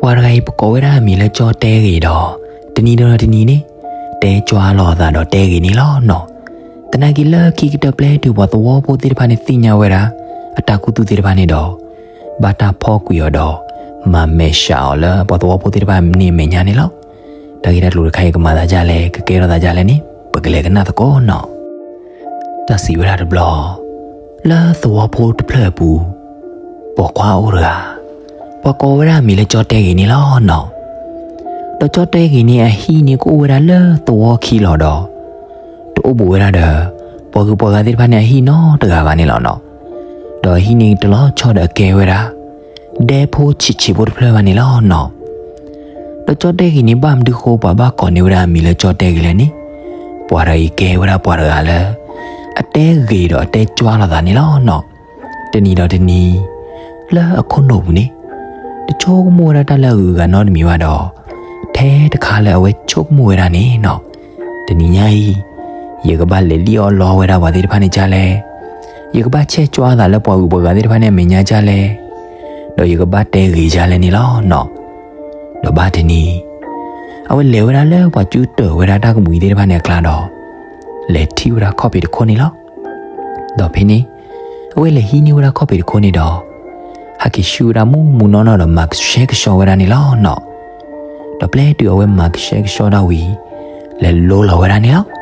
ပှၤတဂၤအံၤ ပကိးဝဲဒၣ်အမံၤလၢကၠီတဲဂ့ၤဒီး တနံၤဒီးတနံၤန့ၣ် တဲကွၢ်လီၤအသးဒီးတဲဂ့ၤန့ၣ်လီၤနီၤ. သနာ်က့ လၢခံကတၢၢ် ပျဲတုၤပှၤသဝီဖိသ့ၣ်တဖၣ်န့ၣ် သ့ၣ်ညါဝဲဒၣ် အတၢ်ခူသူၣ်သ့ၣ်တဖၣ်န့ၣ်ဒီး ဘၣ်တၢ်ဖီၣ်ကွံာ်အီၤဒီး မၤမဲာ်ဆှးအီၤလၢပှၤသဝီဖိသ့ၣ်တဖၣ်န့ၣ်အမဲာ်ညါန့ၣ်လီၤ. တၢ်ဂ့ၢ်တၢ်ကျိၤတခါအံၤ ကမၤသးဒ်လဲၣ်, ကကဲထီၣ်သးဒ်လဲၣ်န့ၣ် ပကလဲၤကနၣ်သကိးနီၤ. တၢ်စံးဝဲဒၣ်တဘျီ, လၢသဝီဖိတဖျၢၣ်အပူၤ ပိာ်ခွါအိၣ်တဂၤ, ပှၤကိးဝဲဒၣ်အမံၤလၢကၠီတဲဂ့ၤန့ၣ်လီၤနီၤ. ဒီးကၠီတဲဂ့ၤန့ၣ် အဟံၣ်န့ၣ်ကအိၣ်ဝဲဒၣ်လၢသဝီခံလီၤဒီး တအိၣ်ဘူးဝဲဒၣ်ဒီး ပှၤဂုၤပှၤဂၤသ့ၣ်တဖၣ်န့ၣ် အဟံၣ်နီတဂၤဘၣ်န့ၣ်လီၤနီၤ. ဒီးအဟံၣ်န့ၣ်တလီၤဆီဒီးအကဲဝဲဒၣ် ဒဲဖိဆံးဆံးဖိတဖျၢၣ်ဘၣ်န့ၣ်လီၤနီၤ. ဒီးကၠီတဲဂ့ၤန့ၣ် ဘၣ်မနုၤဃိ ပှၤဘၣ်ကိးန့ၢ်ဝဲဒၣ်အမံၤလၢကၠီတဲဂ့ၤလဲၣ်န့ၣ်, ပှၤတဂၤအံၤကဲဝဲဒၣ်ပှၤတဂၤလၢ အတဲဂ့ၤဒီးအတဲကွၢ်လီၤသးန့ၣ်လီၤနီၤ. တနံၤဒီးတနံၤ လၢအခိၣ်နူာ်ပူၤန့ၣ် တဆိကမိၣ်ဝဲဒၣ်တၢ်လၢအဂုၤအဂၤနီတမံၤဘၣ်ဒီး ထဲတခါလၢအဝဲဆိကမိၣ်ဝဲဒၣ်န့ၣ်နီၤ, တနံၤညါအံၤ ယကဘၣ်လဲၤလံၣ်အီၣ်လီဝဲဒၣ်ပှၤသ့ၣ်တဖၣ်န့ၣ်ဒ်လဲၣ်, ယကဘၣ်ဆဲးကွၢ်သးလၢပှၤဂုၤပှၤဂၤသ့ၣ်တဖၣ်န့ၣ်အမဲာ်ညါဒ်လဲၣ်, ဒီးယကဘၣ်တဲဂ့ၤဒ်လဲၣ်န့ၣ်လီၤနီၤ. ဒီးဘၣ်တနံၤ အဝဲလဲၤဝဲဒၣ်လၢပှၤကၠူတၢၢ်ဝဲဒၣ်တၢ်ကမှံၤသ့ၣ်တဖၣ်န့ၣ်အကျါဒီး လဲၤထံၣ်ဝဲဒၣ်ခီၣ်ဖံးတခိၣ်န့ၣ်လီၤ. ဒီးဖဲန့ၣ် အဝဲလဲၤဟံးန့ၢ်ဝဲဒၣ်ခီၣ်ဖံးတခိၣ်န့ၣ်ဒီး ဟဲက့ၤဆူၣ်ဝဲဒၣ်မူးမူးနီၢ်နီၢ်ဒီးမၤကဆှဲကဆှီဝဲဒၣ်န့ၣ်လီၤနီၤ. ဒီးပျဲတုၤအဝဲမၤကဆှဲကဆှီဒၣ်ဝံၤ လဲၤလိလီၤဝဲဒၣ်န့ၣ်လီၤ.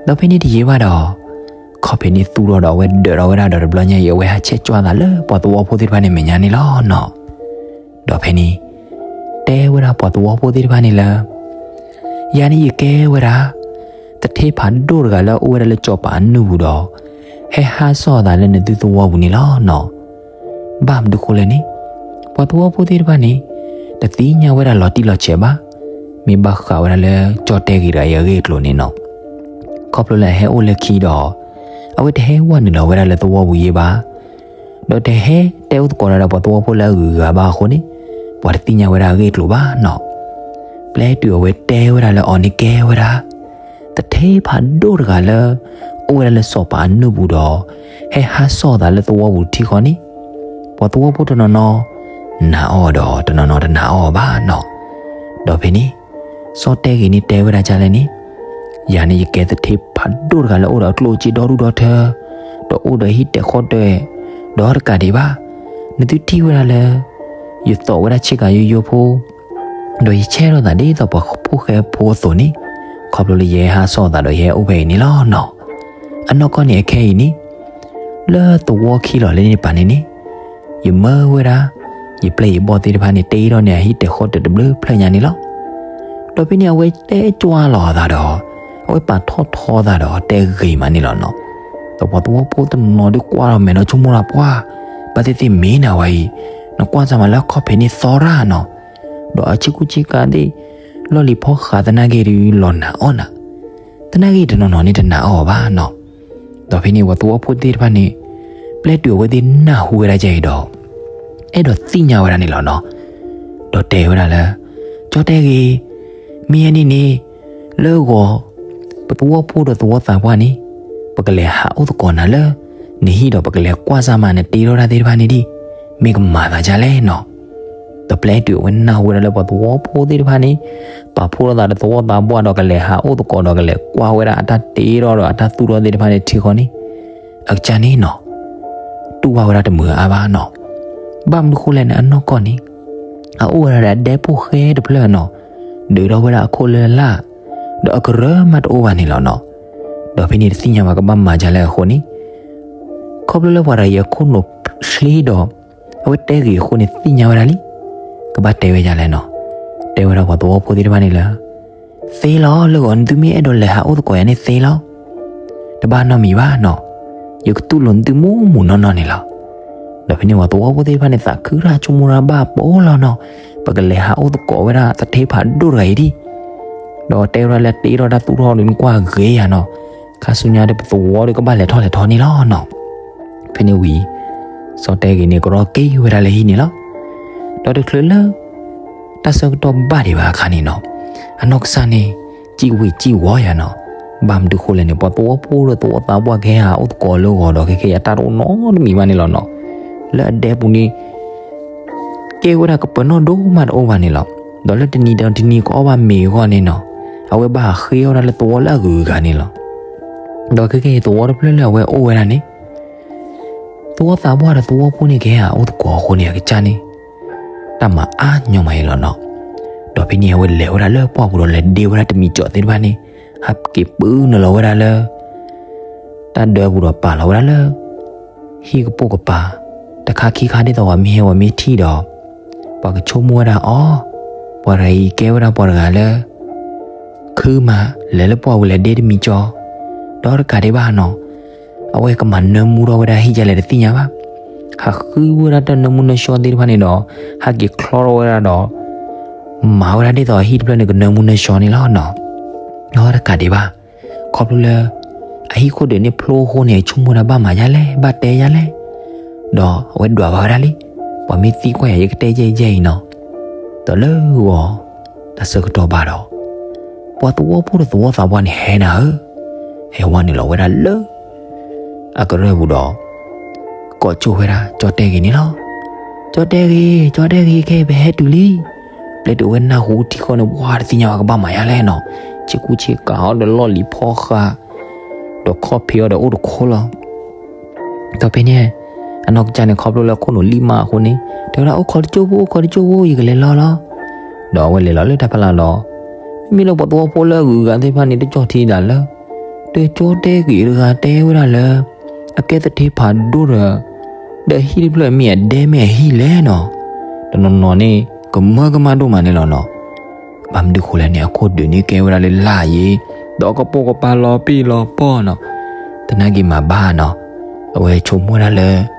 ဒီးဖဲန့ၣ်တယံာ်ဘၣ်ဒီး ခီၣ်ဖံးန့ၣ်သူၣ်ထီၣ်ဒီး အဝဲဒၢးထီၣ်ဝဲဒၣ်ဒီး တဘျီညါအံၤ အဝဲဟးဆဲးကွၢ်သးလၢပှၤသဝီဖိသ့ၣ်တဖၣ်န့ၣ်အမဲာ်ညါန့ၣ်လီၤနီၤ. ဒီးဖဲန့ၣ် တဲဝဲဒၣ်ပှၤသဝီဖိသ့ၣ်တဖၣ်န့ၣ်လၢ ယၤန့ၣ်ယကဲဝဲဒၣ် သထ့ဖးဒိၣ်တဂၤလၢအအိၣ်ဝဲဒၣ်လၢစီၤပၤအနုၢ်ပူၤဒီး ဟဲဟးစီၣ်အသးလၢနသုသဝီပူၤန့ၣ်လီၤနီၤ. ဘၣ်မနုၤဃိလဲၣ်န့ၣ် ပှၤသဝီဖိသ့ၣ်တဖၣ်န့ၣ် တသ့ၣ်ညါဝဲဒၣ်လီၤတံၢ်လီၤဆဲးဘၣ်, မ့ၢ်ဘၣ်ဃးဝဲဒၣ်လၢကၠီတဲဂ့ၤတဂၤအံၤအဂ့ၢ်အကျိၤန့ၣ်နီၤ. ခီဖျိလၢအဟဲအိၣ်လၢခံဒီး အဝဲတဟဲဝဲနုာ်လီၤဝဲဒၣ်လၢသဝီပူၤယဲဘၣ်, ဒီးတဟဲတဲအိၣ်သကိးဒီးပှၤသဝီဖိလၢအဂုၤအဂၤဘၣ်အဃိန့ၣ် ပှၤတသ့ၣ်ညါဝဲဒၣ်အဂ့ၢ်အကျိၤဘၣ်နီၤ. ပျဲတုၤအဝဲတဲဝဲဒၣ်လၢအီၤန့ၣ်ကဲဝဲဒၣ် သထ့ဖးဒိၣ်တဂၤလၢ အိၣ်ဝဲဒၣ်လၢစီၤပၤအနုၢ်ပူၤဒီး ဟဲဟးစီၣ်သးလၢသဝီပူၤတထံဃီန့ၣ် ပှၤသဝီဖိတနီၤနီၤ နာ်အီၤဒီး တနီၤနီၤတနာ်အီၤဘၣ်နီၤ. ဒီးဖဲန့ၣ် စီၤတဲဂ့ၤန့ၣ်တဲဝဲဒၣ်ဒ်လဲၣ်န့ၣ်, ယၤန့ၣ်ယကဲသထ့ဖးဒိၣ်တဂၤလၢအိၣ်ဒီးအကျိၣ်အစ့ဒီဒူၣ်ဒီထၢ, ဒီးအိၣ်ဒီးဟံၣ်တဲာ်ဃီတဲာ် ဒီးတကးဒံးဘၣ်, နသုထံၣ်ဝဲဒၣ်လၢ ယသိးဝဲဒၣ်ဆ့ကၤယိယိဖိ ဒီးယဆဲးထီၣ်သးဒ်သိးပှၤဖိဃဲဖိအသိးန့ၣ်, ခီဖျိလၢယဟဲဟးစီၣ်သးဒီးယဟဲအိၣ်ဖဲအံၤန့ၣ်လီၤနီၤ. အနီၢ်ကီၢ်န့ၣ်အခဲအံၤန့ၣ် လၢသဝီခံလီၤလၢန့ၣ်တပၤန့ၣ်န့ၣ်, ယမၢဝဲဒၣ် ယပျဲၢ်ယဘီၣ်သ့ၣ်တဖၣ်န့ၣ် တ့ထီၣ်န့ၢ်အဟံၣ်တဲာ်ဃီတဲာ်တဘျုးဖျၢၣ်ညါန့ၣ်လီၤ. ဒီးဖဲန့ၣ်အဝဲတဲကွၢ်လီၤအသးဒီး အဝဲပာ်ထီၣ်ထီသးဒီးတဲဂ့ၤမးန့ၣ်လီၤနီၤ. ဒီးပှၤသဝီဖိတနီၤဒုးကွၢ်လီၤမဲာ်ဒီးဆိကမိၣ်လၢပှၤ ဘၣ်သ့ၣ်သ့ၣ်မ့ၢ်နၤဝဲအံၤ, နကွၢ်စၢ်မးလၢခီၣ်ဖံးန့ၣ်သီရၣ်နီၤ, ဒီးအဆ့ကူဆ့ကၤသ့ၣ် လီၢ်လံၤဖီဃးသနာ်က့ဒုးလီၤနာ်အီၣ်နၤ, သနာ်က့တနီၤနီၤန့ၣ်တနာ်အီၣ်ဘၣ်နီၤ. ဒီးဖဲန့ၣ်ပှၤသဝီဖိသ့ၣ်တဖၣ်န့ၣ် ပျဲတုၤအဝဲသ့ၣ်နၢ်ဟူဝဲဒၣ်ဒ်အံၤဒီး အဲၣ်ဒိးသ့ၣ်ညါဝဲဒၣ်န့ၣ်လီၤနီၤ. ဒီးတဲဝဲဒၣ်လၢ ကၠီတဲဂ့ၤ, မ့ၢ်ယဲန့ၣ်န့ၣ် လၢဂီၤ ပသဝီဖိဒီးသဝီသးပှၢ်န့ၣ် ပကလဲၤဟးအိၣ်သကိးနၤလၢ နဟံၣ်ဒီးပကလဲၤကွၢ်စၢ်မးနတ့ထီၣ်တၢ်သ့ၣ်တဖၣ်န့ၣ်ဒံး, မ့ၢ်ကမၤသးဒ်လဲၣ်နီၤ. ဒီးပျဲတုၤအဝဲနၢ်ဟူဝဲဒၣ်လၢပှၤသဝီဖိသ့ၣ်တဖၣ်န့ၣ် ပာ်ဖှိၣ်ထီၣ်သးဒီးသဝီသးပှၢ်ဒီးကလဲၤဟးအိၣ်သကိးဒီးကလဲၤကွၢ်ဝဲဒၣ်အတၢ်တ့ထီၣ်ဒီးအတၢ်သူၣ်ထီၣ်သ့ၣ်တဖၣ်န့ၣ်ထံဃီန့ၣ် အကစၢ်န့ၣ်နီၤ တူၢ်ဘၣ်ဝဲဒၣ်တမုာ်အါဘၣ်နီၤ. ဘၣ်မနုၤဃိလဲၣ်န့ၣ် အနီၢ်ကီၢ်န့ၣ် အအိၣ်ဝဲဒၣ်ဒီးအဒဲဖိၣ်ဃဲတဖျၢၣ်နီၤ, ဒုးထီၣ်ဝဲဒၣ်အခိၣ်လၢလာ်, ဒီးအကရၢမးတအိၣ်ဘၣ်န့ၣ်လီၤနီၤ. ဒီးဖဲန့ၣ်တသ့ၣ်ညါဘၣ်ကဘၣ်မၤဒ်လဲၣ်အဃိန့ၣ် ခီဖျိလၢပှၤတဂၤအံၤအခိၣ်နူာ်ချ့ဒီး အဝဲတဲဂ့ၤအဃိန့ၣ် သ့ၣ်ညါဝဲဒၣ်လံ ကဘၣ်တဲဝဲဒ်လဲၣ်နီၤ. တဲဝဲဒၣ်ပှၤသဝီဖိသ့ၣ်တဖၣ်န့ၣ်လၢ သ့လီၤ လၢဂီၤနသုမ့ၢ်အဲၣ်ဒိးလဲၤဟးအိၣ်သကိးယၤန့ၣ်သ့လီၤ. တဘၣ်နီတမံၤဘၣ်နီၤ, ယကတူၢ်လိာ်နသုမူးမူးနီၢ်နီၢ်န့ၣ်လီၤ. ဒီးဖဲန့ၣ်ပှၤသဝီဖိသ့ၣ်တဖၣ်န့ၣ် သးခုတၢ်ဆိကမိၣ်တၢ်ဘၣ်ပိာ်လီၤနီၤ, ပကလဲၤဟးအိၣ်သကိးဝဲဒၣ်သထ့ဖးဒိၣ်တဂၤအံၤဒံး, ဒီးတဲဝဲဒၣ်လၢတ့ထီၣ်တၢ်သူၣ်ထီၣ်ဒီးနကွၢ်ဂ့ၤယၤနီၤ, ခါဆူညါဒီးပသဝီဒီးကဘၣ်လဲၤထီၣ်လဲၤထီန့ၣ်လီၤနီၤ. ဖဲန့ၣ်ဝံၤ စီၤတဲဂ့ၤန့ၣ် ကရီက့ၤဝဲဒၣ်လၢဟံၣ်န့ၣ်လီၤ. ဒီးတချုးလၢ တၢ်ဆၢကတီၢ်ဘၣ်ဒံးဘၣ်အခါန့ၣ်နီၤ, အနီၢ်ကစၢ်န့ၣ် စံးဝံၤစံးဝီၤယၤနီၤ. ဘၣ်မနုၤဃိလဲၣ်န့ၣ် ပှၤသဝီဖိဒီးသဝီသးပှၢ်ကဟဲဟးအိၣ်သကိးလၢဂီၤဒီး ခဲကဲအတၢ်တအိၣ်နီတမံၤဘၣ်န့ၣ်လီၤနီၤ. လၢအဒဲပူၤန့ၣ် က ကဲဝဲဒၣ်ကပၢၤနီၣ်ဒိၣ်မးတအိၣ်ဘၣ်န့ၣ်လီၤ. ဒီးလၢတနံၤဒီးတနံၤကအီၣ်ဘၣ်မ့ၤအဂီၢ်န့ၣ်နီၤ, အဝဲဘၣ်ဟးဃ့အီၣ်ဝဲဒၣ်လၢသဝီလၢအဂုၤအဂၤန့ၣ်လီၤ. ဒီးခဲကနံၣ်အံၤသဝီတဖျၢၣ်လၢအဝဲအိၣ်ဝဲဒၣ်န့ၣ် သဝီသးပှၢ်ဒီးသဝီဖိန့ၣ်ကဟဲအိၣ်သကိးအဃိန့ၣ် အကစၢ်န့ၣ် တၢ်မၤအါညီမးအံၤလီၤနီၤ. ဒီးဖဲန့ၣ်အဝဲလဲၤဝဲဒၣ်လၢပှၢ်ပူၤဒီးလဲၤဒ့ဝဲဒၣ်တမံၤကၠီၤသ့ၣ်တဖၣ်န့ၣ် ဟးက့ၤပုၢ်နုာ်လီၤဝဲဒၣ်လၢ တၢ်ဒၢပူၤဒီးပာ်လီၤဝဲဒၣ်လၢ ဟံၣ်ကပိာ်ကပၤ တခါခံခါဒ်သိးပှၤမ့ၢ်ဟဲပှၤမ့ၢ်ထံၣ်ဒီး ပှၤကဆိကမိၣ်ဝဲဒၣ်အီၤ, ပှၤတဂၤအံၤကဲဝဲဒၣ်ပှၤတဂၤလၢ ခုမး လဲၤလၢပှၢ်ပူၤလဲၤဒ့တမံၤကၠီၤ, ဒီးတကးဒံးဘၣ်နီၤ အဝဲကမၤနၢမူထီၣ်ဝဲဒၣ်ဟံၣ်ဒ်လဲၣ်တသ့ၣ်ညါဘၣ်. ဟးဃုဝဲဒၣ်တၢ်နၢမူနၢဆှီသ့ၣ်တဖၣ်န့ၣ်ဒီး ဟးက့ၤချီထီၣ်ဝဲဒၣ်ဒီး မၤဝဲဒၣ်ဒ်သိးအဟံၣ်တဖျၢၣ်န့ၣ်ကနၢမူနၢဆှီန့ၣ်လီၤနီၤ. ဒီးတကးဒံးဘၣ် ခီဖျိလၢ အဟံၣ်ခိၣ်ဒုးန့ၣ်ဖျိအဃိန့ၣ် အဆိကမိၣ်ဝဲဒၣ်ဘၣ်မၤယါလဲၣ် ဘၣ်တဲယါလဲၣ်, ဒီးအဝဲဒွးဘၣ်ဝဲဒၣ်လံ, ပှၤမ့ၢ်သံကွၢ်ယၤယကတဲယဲၢ်ယဲၢ်အံၤနီၤ. ဒီးလၢဂီၤ တၢ်ဆၢကတီၢ်ဘၣ်ဒီး ပှၤသဝီဖိဒီးသဝီသးပှၢ်န့ၣ်ဟဲနၤဧၢ, ဟဲဝဲနုာ်လီၤဝဲဒၣ်လၢ အကရၢၢ်ပူၤဒီး ကိးကၠိဝဲဒၣ် ကၠီတဲဂ့ၤန့ၣ်လီၤ. ကၠီတဲဂ့ၤ, ကၠီတဲဂ့ၤ, ခဲအံၤပဟဲတုၤလံ. ပျဲတုၤအဝဲနၢ်ဟူထံဃီန့ၣ် ပှၤတသ့ၣ်ညါဘၣ်ကဘၣ်မၤယါလဲၣ်နီၤ, ဆ့ကူဆ့ကၤအီၤဒီးလီၢ်လံၤဖီဃး ဒီးခီၣ်ဖံးအီၤဒီးအိၣ်တခီလီၤ. ဒီးဖဲန့ၣ် အနီၢ်ကစၢ်န့ၣ် ခီဖျိလၢအခိၣ်နူာ်လံၣ်မးအဃိန့ၣ် တဲဝဲဒၣ် အိၣ်ခိးတကၠိၢ်ဖိ, အိၣ်ခိးတကၠိၢ်ဖိ, ယကလဲၤလီၤလီၤ. ဒီးအဝဲလဲၤလီၤလၢတၢ်ဖီလာ်ဒီး မ့မ့ၢ်လၢပှၤသဝီဖိလၢအဂုၤအဂၤသ့ၣ်တဖၣ်န့ၣ် တကၠီၣ်ထံဒၣ်လၢ တကၠီၣ်တဲဂ့ၤတဂၤတဲဝဲဒၣ်လၢ အကဲသထ့ဖးဒိၣ်ဒီး ဒီးဟံၣ်တဖျၢၣ်မ့ၢ်အဒဲမ့ၢ်အဟံၣ်လဲၣ်နီၤ. တနီၤနီၤန့ၣ် ကမၢကမၣ်ဒိၣ်မးန့ၣ်လီၤနီၤ. ဘၣ်မနုၤဃိလဲၣ်န့ၣ် အခိၣ်ဒုးန့ၣ်ကဲဝဲဒၣ်လၢလၢ်ယံၤ ဒီးကပိာ်ကပၤလီၤပံာ်လီၤပီၢ်နီၤ. သနာ်က့မၤဘၣ်နီၤ. အဝဲဆိကမိၣ်ဝဲဒၣ်လၢ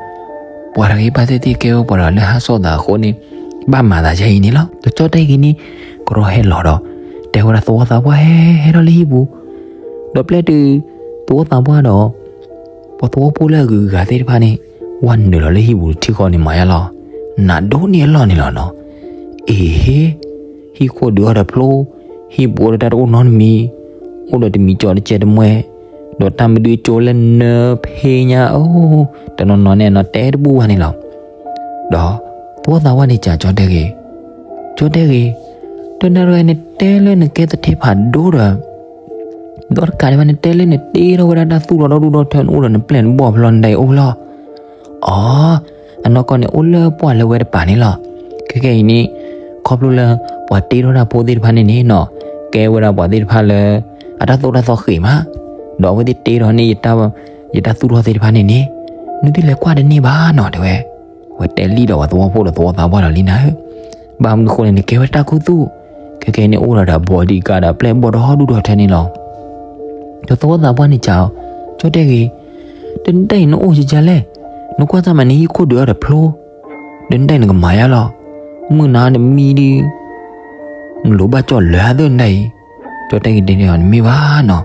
ပှၤတဂၤအံၤဘၣ်သ့ၣ်သ့ၣ်ကဲဝဲပှၤတဂၤလၢဟးစီၣ်သးအဃိန့ၣ် ဘၣ်မၤသးယဲၢ်အံၤန့ၣ်လီၤ. ဒီးကၠီၣ်တဲဂ့ၤန့ၣ် ကရီဟဲလီၤဒီး တဲဝဲဒၣ်သဝီသးပှၢ်ဟဲ ဟဲထီၣ်လၢဟံၣ်ပူၤ ဒီးပျဲတုၤ သဝီသးပှၢ်ဒီး ပှၤသဝီဖိလၢအဂုၤအဂၤသ့ၣ်တဖၣ်န့ၣ် ဝဲနုာ်လီၤလၢဟံၣ်ပူၤထံဃီန့ၣ်မၤယါလီၤ. နးဒိၣ်န့ၢ်အလီၢ်န့ၣ်လီၤနီၤ. အ့ဟ့, ဟံၣ်ခိၣ်ဒုးအီၣ်ဒီးဖျိ, ဟံၣ်ပူၤအိၣ်ဒီးတၢ်တအိၣ်နီတမံၤ, အိၣ်ဒီးတမံၤကၠီတကဲတမှဲ, ဒီးတၢ်မဒုအကၠိလၢနၢဖ့ညါအိၣ်, တနီၤနီၤန့ၣ်နီၤတဲတဘူၣ်ဘၣ်န့ၣ်လီၤ. ဒီးသဝီသးပှၢ်န့ၣ်စံးကၠီၣ်တဲဂ့ၤ, ကၠီၣ်တဲဂ့ၤ, တနၤရံၣ်နတဲလၢနကဲသထ့ဖးဒိၣ်ဒီး ဒီးတကးဒံးဘၣ်နတဲလၢနတ့ထီၣ်ဝဲဒၣ်တၢ်သူၣ်ထီၣ်ဒီဒူၣ်ဒီထၢ နအိၣ်ဒီးနပျဲၢ်နဘီၣ်ဖျီနဒဲအံၤအိၣ်လီၤ. အီ, အနီၢ်ကီၢ်န့ၣ်အိၣ်လၢပှၢ်လၢဝဲတပၤန့ၣ်လီၤ. ခဲကနံၣ်အံၤန့ၣ် ခီဖျိလၢ ပှၤတ့ထီၣ်တၢ်ဖိသ့ၣ်တဖၣ်န့ၣ်န့ၣ်နီၤ, ကဲဝဲဒၣ်ပှၤသ့ၣ်တဖၣ်လၢ အတၢ်သိၣ်တၢ်သီဃံးမး, ဒီးအဝဲသ့ၣ်တ့ထီၣ်န့ၢ် ယတၢ်သူၣ်ထီၣ်သ့ၣ်တဖၣ်န့ၣ်န့ၣ်, နသုလဲၤကွၢ်တန့ၢ်ဘၣ်နီၤ တဲဝဲ. ဝဲတဲလံဒီးပှၤသဝီဖိဒီးသဝီသးပှၢ်ဒီးလံနၤဧၢ, ဘၣ်မနုၤဃိလဲၣ်န့ၣ် ကဲဝဲတၢ်ခူသူၣ်, ခဲကနံၣ်အံၤန့ၣ်အိၣ်ဒီးဒီး bodyguard ဒီးပျဲၢ်ဘီၣ်ဒီဒူၣ်ဒီထၢန့ၣ်လီၤ. ဒီးသဝီသးပှၢ်န့ၣ်စံး, ကၠီၣ်တဲဂ့ၤ, တနံၣ်ဒဲအံၤနအိၣ်ကကလဲၣ်, နကွၢ်တၢ်မးန့ၣ်ဟံၣ်ခိၣ်ဒုးအီၣ်ဒီးဖျိ, တနံၣ်ဒဲအံၤနကမၤယါလီၤ, မုၢ်နၤနမံဒီး နလိၣ်ဘၣ်ကၠီၣ်လၢအသၢနံၣ်ဒဲအံၤ, ကၠီၣ်တဲဂ့ၤတဲန့ၢ်အီၤ နမ့ၢ်ဘၣ်နီၤ,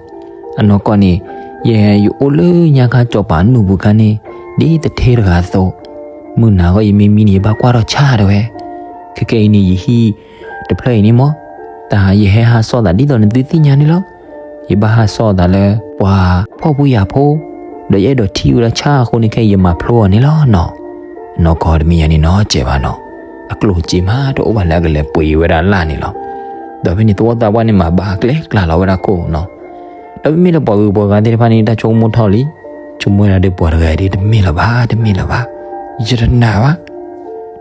အနီၢ်ကီၢ်န့ၣ် ယဲယအိၣ်လၢညါခါကၠီၣ်ပၤနူၢ်ပူၤခါန့ၣ် ဒ်သထ့တဂၤအသိး, မုၢ်နၤဂီၢ်ယမ့ၢ်မံန့ၣ် ယဘၣ်ကွၢ်ထီၣ်ဆၣ်တဲဝဲ, ခဲကနံၣ်အံၤန့ၣ် ယဟံၣ်တဖျၢၣ်အံၤန့ၣ်မ့ၢ် တၢ်ယဟဲဟးစီၣ်သးဒ်သိးနသုသ့ၣ်ညါန့ၣ်လီၤ. ယဘၣ်ဟးစီၣ်သးလၢ ပှၤဖှီၣ်ဖိယာ်ဖိ, ဒီးယအဲၣ်ဒိးထံၣ်ဝဲဒၣ်ဆၣ်အဃိန့ၣ် ခဲအံၤယမၤဖျိအီၤန့ၣ်လီၤနီၤ. အနီၢ်ကီၢ်တမံၤညါန့ၣ်နီၤ စဲးဘၣ်နီၤ, အကျိၣ်စ့မးတအိၣ်ဘၣ်လၢအကလဲၤပှ့ၤဝဲဒၣ်လၢ်န့ၣ်လီၤ. ဒီးဖဲန့ၣ်သဝီသးပှၢ်န့ၣ် မၤဘၣ်ကျဲကျါလီၤဝဲဒၣ်ခိၣ်နီၤ. ဒီးမ့မ့ၢ်လၢပှၤဂုၤပှၤဂၤသ့ၣ်တဖၣ်န့ၣ် တၢ်ဆိကမိၣ်ထီၣ်လံ, ဆိကမိၣ်ဝဲဒၣ်ဒီးပှၤတဂၤအံၤဒ်တမ့ၢ်လၢၤဘၣ်, တမ့ၢ်လၢၤဘၣ်, ယတနာ်ဘၣ်,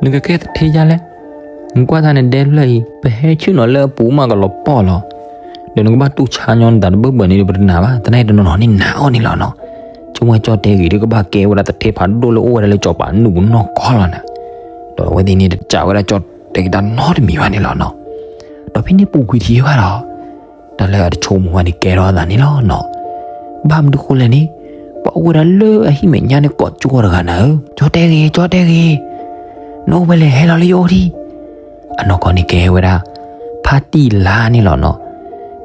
နကကဲသထ့ယါလဲၣ်, နကွၢ်တၢ်နဒဲဖျၢၣ်အံၤ ပဟဲဆ့ၣ်နီၤလၢအပူၤမးကလီၤပီၢ်လီၤ. ဒီးနကဘၣ်တူၢ်ဆါညီနသးတဘၢၣ်ဘၢၣ်န့ၣ်ဒီးပတနာ်ဘၣ်, သနာ်က့တနီၤနီၤန့ၣ်နာ်အီၤန့ၣ်လီၤနီၤ. ဆိကမိၣ်ကၠီၣ်တဲဂ့ၤဒီးကဘၣ်ကဲဝဲဒၣ်သထ့ဖးဒိၣ်လၢအိၣ်ဝဲဒၣ်လၢကၠီၣ်ပၤနူၢ်ပူၤနီၢ်ကီၢ်လီၤနၤ. ဒီးအဝဲသ့ၣ်န့ၣ်တစံးဝဲဒၣ်ကၠီၣ်တဲဂ့ၤတၢ်နီတမံၤဘၣ်န့ၣ်လီၤနီၤ. ဒီးဖဲန့ၣ်ပူၤကွံာ်ထံၣ်ဘၣ်ဒီး တၢ်လၢအတဆိကမိၣ်ဘၣ်န့ၣ်ကဲထီၣ်အသးန့ၣ်လီၤနီၤ. ဘၣ်မနုၤဃိလဲၣ်န့ၣ် ပှၤအိၣ်ဝဲဒၣ်လၢအဟံၣ်မဲာ်ညါန့ၣ်ကိးကၠိတဂၤနၤဧၢ, ကၠီၣ်တဲဂ့ၤ, ကၠီၣ်တဲဂ့ၤ, နအိၣ်ဖဲလဲၣ် ဟဲလီၤလၢယအိၣ်ဒံး. အနီၢ်ကီၢ်န့ၣ်ကဲဝဲဒၣ် ဖါတံၢ်လါန့ၣ်လီၤနီၤ.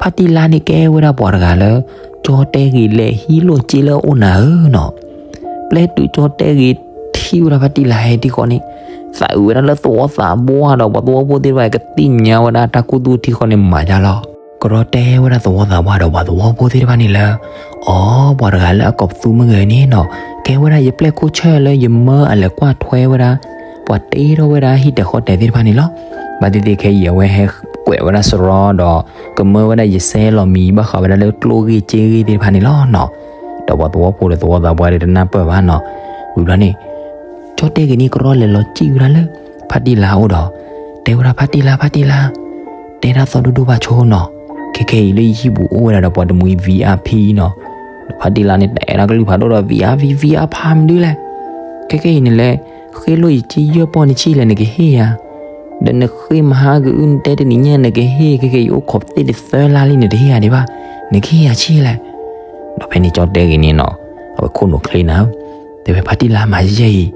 ဖါတံၢ်လါန့ၣ်ကဲဝဲဒၣ်ပှၤတဂၤလၢ ကၠီၣ်တဲဂ့ၤလဲၤဟံးလိၣ်က့လၢအအိၣ်နၤဧၢနီၤ. ပျဲတုၤကၠီၣ်တဲဂ့ၤထံၣ်ဝဲဒၣ်ဖါတံၢ်လါဟဲထံဃီန့ၣ် သးအုးဝဲဒၣ်လၢသဝီသးပှၢ်ဒီးပှၤသဝီဖိသ့ၣ်တဖၣ်ကသ့ၣ်ညါဝဲဒၣ်တၢ်ခူသူၣ်ထံဃီန့ၣ်မၤယါလီၤ. ကရီတဲဝဲဒၣ်သဝီသးပှၢ်ဒီးပှၤသဝီဖိသ့ၣ်တဖၣ်န့ၣ်လၢ အီ ပှၤတဂၤလၢအကိးပသူမ့ၢ်ဂ့ၤန့ၣ်နီၤ ကဲဝဲဒၣ်ယပျဲၢ်ခိၣ်ဆၢၣ်လၢယမၢအလဲၤကွၢ်ထွဲဝဲဒၣ် ပှၤတ့ထီၣ်ဝဲဒၣ်ဟံၣ်တဲာ်ဃီတဲာ်သ့ၣ်တဖၣ်န့ၣ်လီၤ. ဘၣ်သ့ၣ်သ့ၣ်ခဲအံၤ အဝဲဟဲကွဲးဝဲဒၣ်စရီဒီး ကမၢဝဲဒၣ်ယစဲလီၤမံၤဘၣ်ဃးဝဲဒၣ်လၢကျိၣ်ဂ့ၢ်စ့ဂ့ၢ်သ့ၣ်တဖၣ်န့ၣ်လီၤနီၤ. ဒီးပှၤသဝီဖိဒီးသဝီသးပှၢ်ဒီးတနၢ်ပၢၢ်ဘၣ်နီၤ. ဝံၤဘျီန့ၣ် ကၠီၣ်တဲၣ်ဂ့ၤန့ၣ် ကရီလဲၤလီၤစံၣ်ဝဲဒၣ်လၢ ဖါတံၢ်လါအအိၣ်ဒီး တဲဝဲဒၣ် ဖါတံၢ်လါ ဖါတံၢ်လါ, တဲဒၣ်သီဒိၣ်ဒိၣ်ဘၣ်ဆိနီၤ, ခဲခဲအံၤလၢယဟံၣ်ပူၤအိၣ်ဝဲဒၣ်ဒီးပှၤတမှံၤ VIP နီၤ. ဒီးဖါတံၢ်လါန့ၣ် တဲဒၣ်ကလုၢ်ဖးဒိၣ်ဒီး VIP VIP ဖါမနုၤလဲၣ်. ခဲခဲအံၤန့ၣ်လဲၣ်, ဃ့လိၢ်ယစ့ယဲၢ်ပီၢ်န့ၣ်ဆံၣ်လဲၣ် နကဟ့ၣ်ယၤ, ဒီးနဃ့မဟါကအုၣ် နတဲတနံၤညါ နကဟ့ၣ်, ခဲခဲအံၤအိၣ်ခိးသ့ၣ်တသၢလါလံ နတဟ့ၣ်ယၤဒံးဘၣ်, နကဟ့ၣ်ယၤဆံၣ်လဲၣ်. ဒီးဖဲန့ၣ်ကၠီၣ်တဲၣ်ဂ့ၤန့ၣ်နီၤ, အဝဲခိၣ်နူာ်ချ့နၤ, တဲဝဲ ဖါတံၢ်လါ မၤယဲၢ်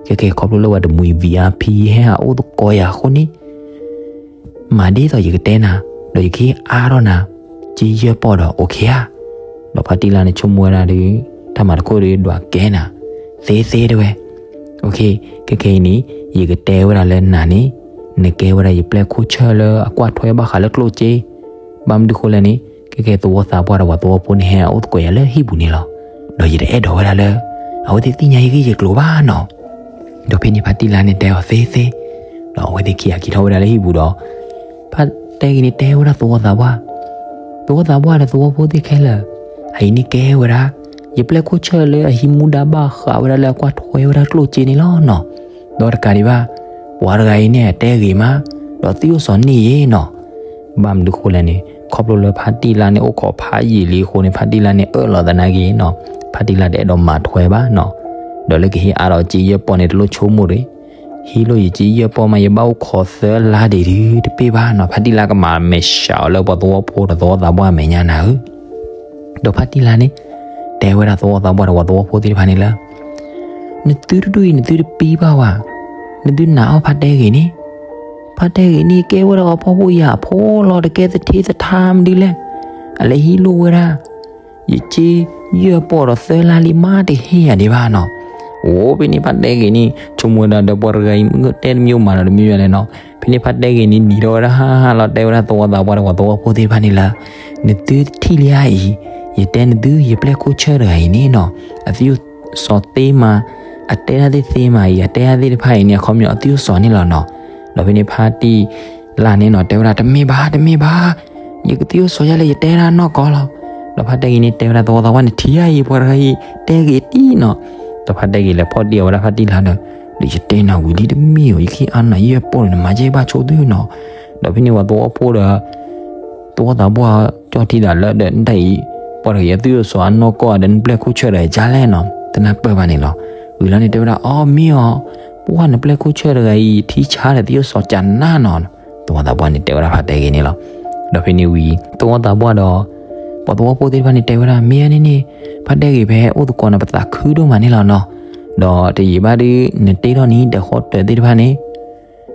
အံၤ, ခဲခဲခီဖျိလၢပှၤတမှံၤ VIP ဟဲဟးအိၣ်သကိးယၤအဃိန့ၣ် မၤဒ်သိးယကတဲနၤ, ဒီးယကဟ့ၣ်အါထီၣ်နၤ စ့ယဲၢ်ပီၢ်ဒီး OK ဧါ. ဒီးဖါတံၢ်လါန့ၣ်ဆိကမိၣ်ဝဲဒၣ်ဒီး တၢ်မၤတခိၣ်ဒီး ဒွးကဲနၤ, သ့သ့တဲဝဲ, OK, ခဲခဲအံၤန့ၣ် ယကတဲဝဲဒၣ်လၢနၤန့ၣ် နကဲဝဲဒၣ်ယပျဲၢ်ခိၣ်ဆၢၣ်လၢအကွၢ်ထွဲဘၣ်ဃးလၢကျိၣ်စ့, ဘၣ်မနုၤဃိလဲၣ်န့ၣ် ခဲခဲသဝီသးပှၢ်ဒီးပှၤသဝီဖိန့ၣ် ဟဲဟးအိၣ်သကိးယၤလၢဟံၣ်ပူၤန့ၣ်လီၤ. ဒီးယတအဲၣ်ဒိးဝဲဒၣ်လၢ အဝဲသ့ၣ်သ့ၣ်ညါယဂ့ၢ်ယကျိၤဘၣ်နီၤ. ဒီးဖဲန့ၣ်ဖါတံၢ်လါန့ၣ်တဲအီၤသ့သ့, ဒီးအဝဲသ့ၣ်ခံဂၤက့ၤထီၣ်ဝဲဒၣ်လၢဟံၣ်ပူၤဒီး ဖါတဲဂ့ၤန့ၣ်တဲဝဲဒၣ်သဝီသးပှၢ်, သဝီသးပှၢ်ဒီးသဝီဖိသ့ၣ်ခဲလၢာ်, အအံၤန့ၣ်ကဲဝဲဒၣ် ယပျဲၢ်ခိၣ်ဆၢၣ်လၢအဟံးမူဒါဘၣ်ဃးဝဲဒၣ်လၢအကွၢ်ထွဲဝဲဒၣ်ကျိၣ်စ့န့ၣ်လီၤနီၤ. ဒီးတကးဒံးဘၣ် ပှၤတဂၤအံၤန့ၣ်အတဲဂ့ၤမး, ဒီးသံအိၣ်စီၤန့ၢ်ယဲနီၤ. ဘၣ်မနုၤဃိလဲၣ်န့ၣ် ခီဖျိလၢဖါတံၢ်လါန့ၣ်အိၣ်ခိးဖးယံာ်လံအဃိန့ၣ် ဖါတံၢ်လါန့ၣ်အၢၣ်လီၤသနာ်က့နီၤ, ဖါတံၢ်လါတအဲၣ်ဒိးမၤထွဲဘၣ်နီၤ. ဒီးလၢကဟ့ၣ်အါထီၣ်စ့ယဲၢ်ပီၢ်န့ၣ် တလိၣ်ဆိကမိၣ်တဂ့ၤ, ဟ့ၣ်လိၢ်ယစ့ယဲၢ်ပီၢ်မး ယဘၣ်အိၣ်ခိးသၢလါဒံးဒုးတပ့ၢ်ဘၣ်နီၤ. ဖါတံၢ်လါကမၤမဲာ်ဆှးအီၤလၢပှၤသဝီဖိဒီးသဝီသးပှၢ်အမဲာ်ညါနၤဧၢ. ဒီးဖါတံၢ်လါန့ၣ် တဲဝဲဒၣ်သဝီသးပှၢ်ဒီးပှၤသဝီဖိသ့ၣ်တဖၣ်န့ၣ်လၢ နသုတဒူၣ်အံၤ နသုတပံဘၣ်ဝဲ, နသုနာ်အီၤဖါတဲဂ့ၤန့ၣ်, ဖါတဲဂ့ၤန့ၣ် ကဲဝဲဒၣ်ပှၤဖှီၣ်ဖိယာ်ဖိလီၤ, တကဲသထ့သထါမနုၤလဲၣ်. အလဲၤဟံးလိၢ်ဝဲဒၣ် ယစ့ယဲၢ်ပီၢ်ဒီးသၢလါလံမး တဟ့ၣ်ယၤဒံးဘၣ်နီၤ. အိၣ်ဖဲန့ၣ်ဖါတဲဂ့ၤန့ၣ် ဆိကမိၣ်ဝဲဒၣ်ဒီးပှၤတဂၤအံၤ မ့ၢ်တဲတမံၤမးနီၤ တမံၤလဲၣ်နီၤ. ဖဲန့ၣ်ဖါတဲဂ့ၤန့ၣ် နံၤထီၣ်ဝဲဒၣ်ဟါဟါလီၤ တဲဝဲဒၣ်သဝီသးပှၢ်ဒီးပှၤသဝီဖိသ့ၣ်တဖၣ်န့ၣ်လၢ နသုတထံၣ်လံဧါအံၤ, ယတဲနသု ယပျဲၢ်ခိၣ်ဆၢၣ်တဂၤအံၤန့ၣ်နီၤ, အသံအိၣ်စီၤသ့မး, အတဲဒၣ်သ့ၣ်သ့မးအံၤ, အတဲဒၣ်သ့ၣ်တဖၣ်အံၤန့ၣ် အခီပညီအသံအိၣ်စီၤန့ၣ်လီၤနီၤ. ဒီးဖဲန့ၣ်ဖါတံၢ်လါန့ၣ်နီၤ တဲဝဲဒၣ် တမ့ၢ်ဘၣ် တမ့ၢ်ဘၣ်, ယကသံအိၣ်စီၤယါလဲၣ် ယတဲဒၣ်နီၢ်ကီၢ်လီၤ. ဒီးဖါတဲဂ့ၤန့ၣ် တဲဝဲဒၣ်သဝီသးပှၢ် နထံၣ်ဧါအံၤ ပှၤတဂၤအံၤ တဲဂ့ၤတံၢ်နီၤ. ဒီးဖါတဲဂ့ၤလဲၤဖီၣ်တံၢ်အီၤဝဲဒၣ်ဖါတံၢ်လါဒီး ဒီးယတဲနၤဝံၤလံတမ့ၢ်ဧိၤ, ယကဟ့ၣ်အါနၤယဲၢ်ပီၢ်န့ၣ် နမၤယဲၢ်ဘၣ်ဆိသုနီၤ. ဒီးဖဲန့ၣ်ပှၤသဝီဖိဒီး သဝီသးပှၢ်ကၠီၣ်ထံသးလၢဒီး နတၢ်အံၤ ပှၤတဂၤအံၤအသံအိၣ်စီၤအနီၢ်ကီၢ်ဒီး နပျဲၢ်ခိၣ်ဆၢၣ်တဂၤအံၤကလဲၣ်နီၤ တနၢ်ပၢၢ်ဘၣ်န့ၣ်လီၤ. ဝံၤလီၤန့ၣ် တဲဝဲဒၣ် အီ မ့ၢ်အီၤ, ပှၢ်နပျဲၢ်ခိၣ်ဆၢၣ်တဂၤအံၤ ထံဆါဒီးသံအိၣ်စီၤကနါနီၤ. သဝီသးပှၢ်န့ၣ်တဲဝဲဒၣ်ဖါတဲဂ့ၤန့ၣ်လီၤ. ဒီးဖဲန့ၣ်ဝံၤ သဝီသးပှၢ်ဒီး ပှၤသဝီဖိသ့ၣ်တဖၣ်န့ၣ်တဲဝဲဒၣ် မ့ၢ်အါန့ၣ်န့ၣ် ဖါတဲဂ့ၤ ပဟဲအိၣ်သကိးနၤ ပသးခုဒိၣ်မးန့ၣ်လီၤနီၤ. ဒီးတယံာ်ဘၣ်ဒီး နတ့ထီၣ်နဟံၣ်တဲာ်ဃီတဲာ်သ့ၣ်တဖၣ်န့ၣ်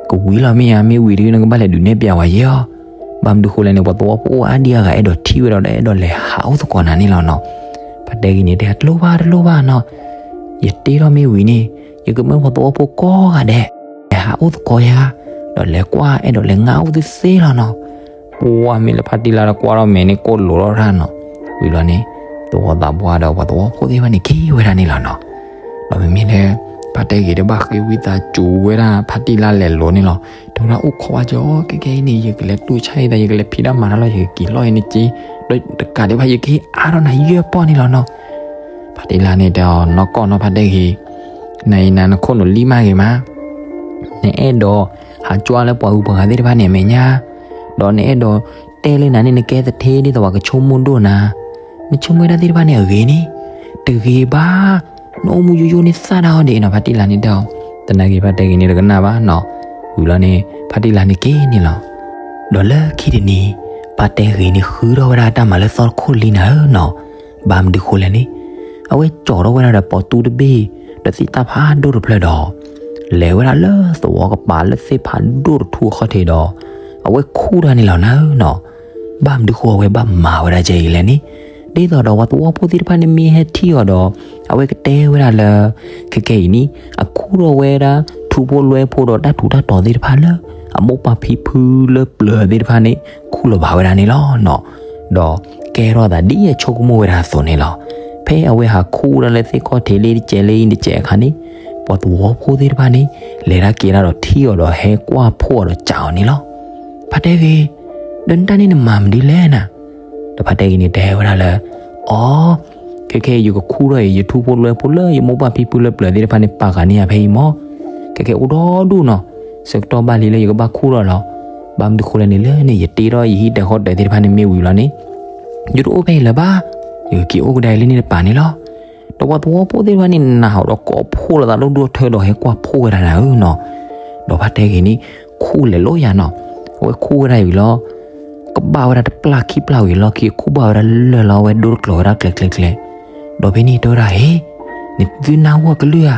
ကဝံၤလီၤမ့ၢ်ဧါ, မ့ၢ်ဝံၤဒီး နကဘၣ်လဲၤဒုးနဲၣ်ပျးဝဲယဲၢ်အီၤ. ဘၣ်မနုၤဃိလဲၣ်န့ၣ် ပှၤသဝီဖိအိၣ်အါဒံအါဂၤ အဲၣ်ဒိးထံၣ်ဝဲဒီး အဲၣ်ဒိးလဲၤဟးအိၣ်သကိးနၤန့ၣ်လီၤနီၤ. ဖါတဲဂ့ၤန့ၣ်တဲ တလိၣ်ဘၣ် တလိၣ်ဘၣ်နီၤ, ယတ့ထီၣ်မ့ၢ်ဝံၤန့ၣ် ယကမၢပှၤသဝီဖိကိးဂၤဒဲး လဲၤဟးအိၣ်သကိးယၤ, ဒီးလဲၤကွၢ် အဲၣ်ဒိးလဲၤငါအိၣ်သ့သ့လီၤနီၤ. ပှၢ်မ့ၢ်လၢဖါတံၢ်လါဒီး ကွၢ်ထီၣ်မဲာ်န့ၣ် ကိၢ်လိာ်ထီၣ်တၢ်နီၤ. ဝံၤလီၤန့ၣ် သဝီသးပှၢ်ဒီးပှၤသဝီဖိသ့ၣ်တဖၣ်န့ၣ် က့ၤဝဲဒၣ်န့ၣ်လီၤနီၤ. ဒီးမ့မ့ၢ်လၢ ဖါတဲဂ့ၤဒီး ဘၣ်ဃ့ဝံသးစူၤဝဲဒၣ် ဖါတံၢ်လါလဲၤလိၤန့ၣ်လီၤ. တဲဝဲဒၣ် အိၣ်ခိးဘၣ်ကၠီ ခဲကဲအံၤန့ၣ် ယကလဲၤတူၢ်ဆါအံၤသး ယကလဲၤဖံးတၢ်မၤတၢ်လီၤ ယကက့ၤလီၢ်အံၤန့ၣ်က့, ဒီးတကးဒံးဘၣ် ယကဟ့ၣ်အါထီၣ်နၤယဲၢ်ပီၢ်န့ၣ်လီၤနီၤ. ဖါတံၢ်လါန့ၣ်တဲအီၤ နီၢ်ကီၢ်နီၤ ဖါတဲဂ့ၤ, နအံၤနၤ နခိၣ်နူာ်လံမးဂ့ၤမး, နအဲၣ်ဒိးဟးကွၢ်လၢပှၤဂုၤပှၤဂၤသ့ၣ်တဖၣ်န့ၣ်အမဲာ်ညါ, ဒီးနအဲၣ်ဒိးတဲလၢနၤန့ၣ် နကဲသထ့ဒ်သိးပှၤကဆိကမိၣ်ဒိၣ်နၤ, နဆိကမိၣ်ဝဲဒၣ်သ့ၣ်တဖၣ်န့ၣ်အဂ့ၤန့ၣ် တဂ့ၤဘၣ်, နအိၣ်မူယိယိန့ၣ်သၣ်ဒၣ်အီၤဒံးနီၤ ဖါတံၢ်လါန့ၣ်တဲအီၤ. သနာ်က့ဖါတဲဂ့ၤန့ၣ်တကနၣ်ဘၣ်နီၤ. ဝံၤလီၤန့ၣ် ဖါတံၢ်လါန့ၣ်က့ၤန့ၣ်လီၤ. ဒီးလၢခံတနံၤ ဖါတဲဂ့ၤန့ၣ် ဃုထီၣ်ဝဲဒၣ်တၢ်မၤလၢသီတခိၣ်လံနၤဧၢနီၤ. ဘၣ်မနုၤဃိလဲၣ်န့ၣ် အဝဲကၠီထီၣ်ဝဲဒၣ်ဒီးပိာ်တူတဘ့ၣ် ဒီးသ့ၣ်တၢ်ဖးဒိၣ်တဖျၢၣ်ဒီး လဲၤဝဲဒၣ်လၢသဝီကပၤလၢသ့ၣ်ဖးဒိၣ်တထူၣ်အခီၣ်ထံးဒီး အဝဲခူၣ်တၢ်န့ၣ်လီၤနၤဧၢနီၤ. ဘၣ်မနုၤဃိအဝဲဘၣ်မၤဝဲဒၣ်ကဲအံၤလဲၣ်န့ၣ် ဒ်သိးဒီးပှၤသဝီဖိသ့ၣ်တဖၣ်န့ၣ်မ့ၢ်ဟဲထံၣ်အီၤဒီး အဝဲကတဲဝဲဒၣ်လၢ ခဲကဲအံၤန့ၣ် အခူၣ်ထီၣ်ဝဲဒၣ် ထူဖိလွဲဖိဒီးတၢ်ထူးတၢ်တီၤသ့ၣ်တဖၣ်လၢ အမိၢ်ပၢ်ဖံဖုလၢပျၢၤသ့ၣ်တဖၣ်န့ၣ် ခူၣ်လီၤဘၣ်ဝဲဒၣ်န့ၣ်လီၤနီၤ. ဒီးကဲထီၣ်သးဒ်အဆိကမိၣ်ဝဲဒၣ်အသိးန့ၣ်လီၤ. ဖဲအဝဲဟးခူၣ်ဒၣ်လၢသ့ၣ်ခီၣ်ထံးလၢတစဲးလၢအံၤတစဲးအခါန့ၣ် ပှၤသဝီဖိသ့ၣ်တဖၣ်န့ၣ် လဲၤတၢ်က့ၤတၢ်ဒီးထံၣ်အီၤဒီးဟဲကွၢ်ဖှိၣ်အီၤဒီးစံးအီၤန့ၣ်လီၤ. ဖါတဲဂ့ၤ, ဒီးနတၢ်န့ၣ်နမၤမနုၤလဲၣ်နၤ, ဒီးဖါတဲဂ့ၤန့ၣ်တဲဝဲဒၣ်လၢ အိ ခဲခဲအံၤယကခူၣ်ထီၣ်အံၤ ယထူဖိလွဲဖိလၢယမိၢ်ပၢ်ဖံဖုလၢပျၢၤသ့ၣ်တဖၣ်န့ၣ် ပာ်ဃာ်န့ၢ်ယၤဖဲအံၤမၢ်, ခဲခဲအိၣ်ဒီဒူၣ်နီၤ, ဆၢကတီၢ်ဘၣ်လံလၢယကဘၣ်ခူၣ်ထီၣ်လီၤ. ဘၣ်မနုၤဃိလဲၣ်န့ၣ် လၢန့ၣ် ယတ့ထီၣ်ယဟံၣ်တဲာ်ဃီတဲာ်သ့ၣ်တဖၣ်န့ၣ်မ့ၢ်ဝံၤလီၤန့ၣ် ယတအိၣ်ဖဲအံၤလၢၤဘၣ်, ယကက့ၤအိၣ်ကဒါအံၤလၢန့ၣ်တပၤန့ၣ်လီၤ. ဒီးပှၤသဝီဖိသ့ၣ်တဖၣ်န့ၣ် နာ်ဟီၣ်ဒီးကိးဖှိၣ်လိာ်သးဒိၣ်ဒိၣ်ထၢဒီးဟဲကွၢ်ဖှိၣ်ဝဲဒၣ်နၤဧၢနီၤ. ဒီးဖါတဲဂ့ၤန့ၣ် ခူၣ်လဲၤလိာ်ယၤနီၤ, အဝဲခူၣ်ဝဲဒၣ်အံၤလီၤ ကဘၣ်ဝဲဒၣ်တပျၢ်ခံပျၢ်ဝံၤလီၢ်ခံ ခူၣ်ဘၣ်ဝဲဒၣ်လၢာ်လီၤ အဝဲဒိတကျိၤဝဲဒၣ်ကျဲၤကျဲၤကျဲၤ. ဒီးဖဲန့ၣ်တဲဝဲဒၣ် ဟ့, နသုနၢ်ဟူကလုၢ်ဧါ,